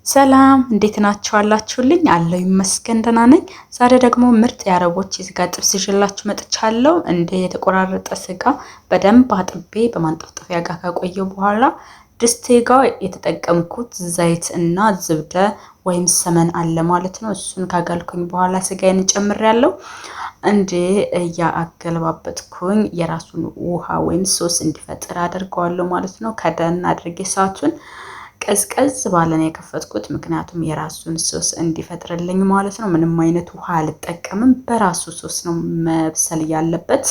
ሰላም እንዴት ናችሁ? አላችሁልኝ? አለሁ ይመስገን ደህና ነኝ። ዛሬ ደግሞ ምርጥ የአረቦች የስጋ ጥብስ ይዤላችሁ መጥቻለሁ። እንደ የተቆራረጠ ስጋ በደንብ አጥቤ በማንጠፍጠፊያ ጋር ካቆየው በኋላ ድስቴ ጋር የተጠቀምኩት ዘይት እና زبدة ወይም سمن አለ ማለት ነው። እሱን ካጋልኩኝ በኋላ ስጋዬን ጨምሬያለሁ። እንዴ እያገለባበጥኩኝ የራሱን ውሃ ወይም ሶስ እንዲፈጥር አደርገዋለሁ ማለት ነው። ከደን አድርጌ እሳቱን ቀዝቀዝ ባለ ነው የከፈትኩት፣ ምክንያቱም የራሱን ሶስ እንዲፈጥርልኝ ማለት ነው። ምንም አይነት ውሃ አልጠቀምም። በራሱ ሶስ ነው መብሰል ያለበት።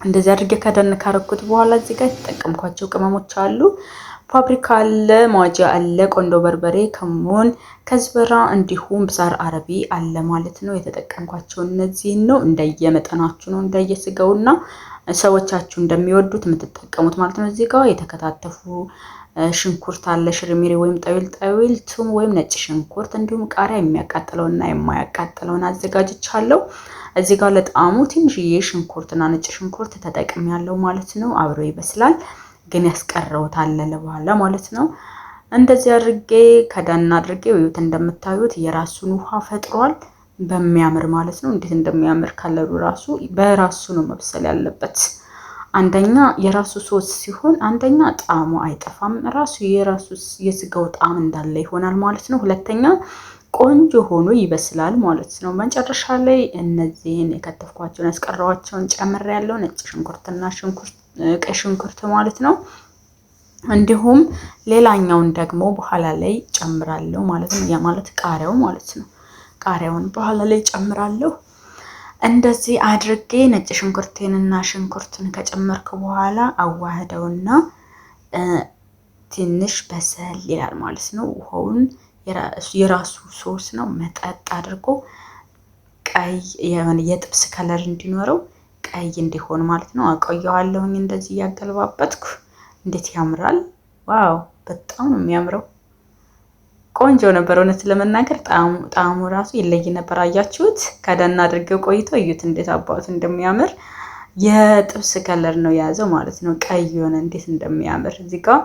እንደዚህ አድርጌ ከደን ካረኩት በኋላ እዚህ ጋር የተጠቀምኳቸው ቅመሞች አሉ። ፓፕሪካ አለ፣ ማጃ አለ፣ ቆንዶ በርበሬ፣ ከሙን፣ كزبرة እንዲሁም بزار عربي አለ ማለት ነው። የተጠቀምኳቸው እነዚህን ነው። እንደየመጠናችሁ ነው እንደየስጋውና ሰዎቻችሁ እንደሚወዱት የምትጠቀሙት ማለት ነው። እዚህ ጋር የተከታተፉ ሽንኩርት አለ፣ ሽርሚሪ ወይም طويل طويل፣ ثوم ወይም ነጭ ሽንኩርት እንዲሁም ቃሪያ የሚያቃጥለውና የማያቃጥለውን አዘጋጅቻለሁ። እዚህ ጋር ለጣዕሙ ትንሽዬ ሽንኩርትና ነጭ ሽንኩርት ተጠቅሜያለሁ ማለት ነው። አብሮ ይበስላል፣ ግን ያስቀረውት አለ ለበኋላ ማለት ነው። እንደዚህ አድርጌ ከዳና አድርጌ ወይት እንደምታዩት የራሱን ውሃ ፈጥሯል። በሚያምር ማለት ነው። እንዴት እንደሚያምር ከለሩ ራሱ በራሱ ነው መብሰል ያለበት። አንደኛ የራሱ ሶስ ሲሆን፣ አንደኛ ጣዕሙ አይጠፋም። ራሱ የራሱ የስጋው ጣዕም እንዳለ ይሆናል ማለት ነው። ሁለተኛ ቆንጆ ሆኖ ይበስላል ማለት ነው። መጨረሻ ላይ እነዚህን የከተፍኳቸውን ያስቀረዋቸውን ጨምሬያለሁ። ነጭ ሽንኩርትና ሽንኩርት፣ ቀይ ሽንኩርት ማለት ነው። እንዲሁም ሌላኛውን ደግሞ በኋላ ላይ ጨምራለሁ ማለት ነው። ያ ማለት ቃሪያው ማለት ነው። ቃሪያውን በኋላ ላይ ጨምራለሁ። እንደዚህ አድርጌ ነጭ ሽንኩርቴንና ሽንኩርትን ከጨመርኩ በኋላ አዋህደውና ትንሽ በሰል ይላል ማለት ነው። ውሃውን የራሱ ሶስ ነው መጠጥ አድርጎ ቀይ የሆነ የጥብስ color እንዲኖረው ቀይ እንዲሆን ማለት ነው። አቆየዋለሁኝ እንደዚህ እያገለባበጥኩ። እንዴት ያምራል! Wow፣ በጣም ነው የሚያምረው። ቆንጆ ነበር። እውነት ለመናገር ጣዕሙ ራሱ ይለይ ነበር። አያችሁት? ከደና አድርገው ቆይቶ እዩት እንዴት አባቱ እንደሚያምር። የጥብስ color ነው የያዘው ማለት ነው። ቀይ የሆነ እንዴት እንደሚያምር። እዚህ ጋር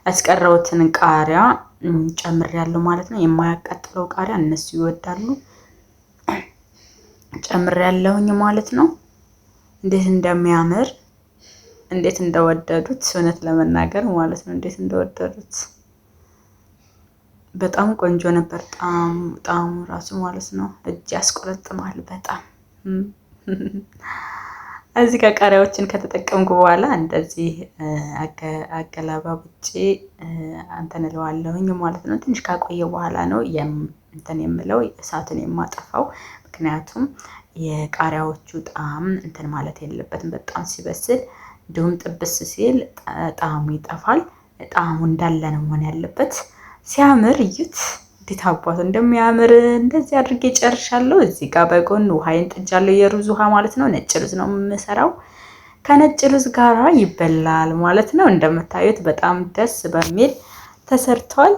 ያስቀረውትን ቃሪያ ጨምሬያለሁ ማለት ነው። የማያቃጥለው ቃሪያ እነሱ ይወዳሉ። ጨምሬያለሁኝ ማለት ነው። እንዴት እንደሚያምር፣ እንዴት እንደወደዱት እውነት ለመናገር ማለት ነው። እንዴት እንደወደዱት፣ በጣም ቆንጆ ነበር ጣዕሙ ራሱ ማለት ነው። እጅ ያስቆረጥማል በጣም። እዚህ ጋር ቃሪያዎችን ከተጠቀምኩ በኋላ እንደዚህ አገላባብጬ እንትን እለዋለሁኝ ማለት ነው። ትንሽ ካቆየ በኋላ ነው እንትን የምለው፣ እሳቱን የማጠፋው። ምክንያቱም የቃሪያዎቹ ጣዕም እንትን ማለት የለበትም። በጣም ሲበስል እንዲሁም ጥብስ ሲል ጣዕሙ ይጠፋል። ጣዕሙ እንዳለ ነው መሆን ያለበት። ሲያምር እዩት፣ እንዴት አባቱ እንደሚያምር። እንደዚህ አድርጌ ጨርሻለሁ። እዚህ ጋር በጎን ውሃዬን ጥጃለሁ፣ የሩዝ ውሃ ማለት ነው። ነጭ ሩዝ ነው የምሰራው። ከነጭ ሩዝ ጋራ ይበላል ማለት ነው። እንደምታዩት በጣም ደስ በሚል ተሰርቷል።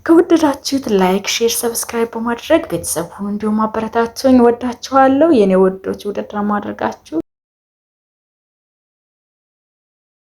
ከወደዳችሁት like፣ share፣ subscribe በማድረግ ቤተሰብ ሁኑ። እንዲሁም አበረታቱኝ። ወዳችኋለሁ የኔ ወዶች፣ ውደድ ማድረጋችሁ።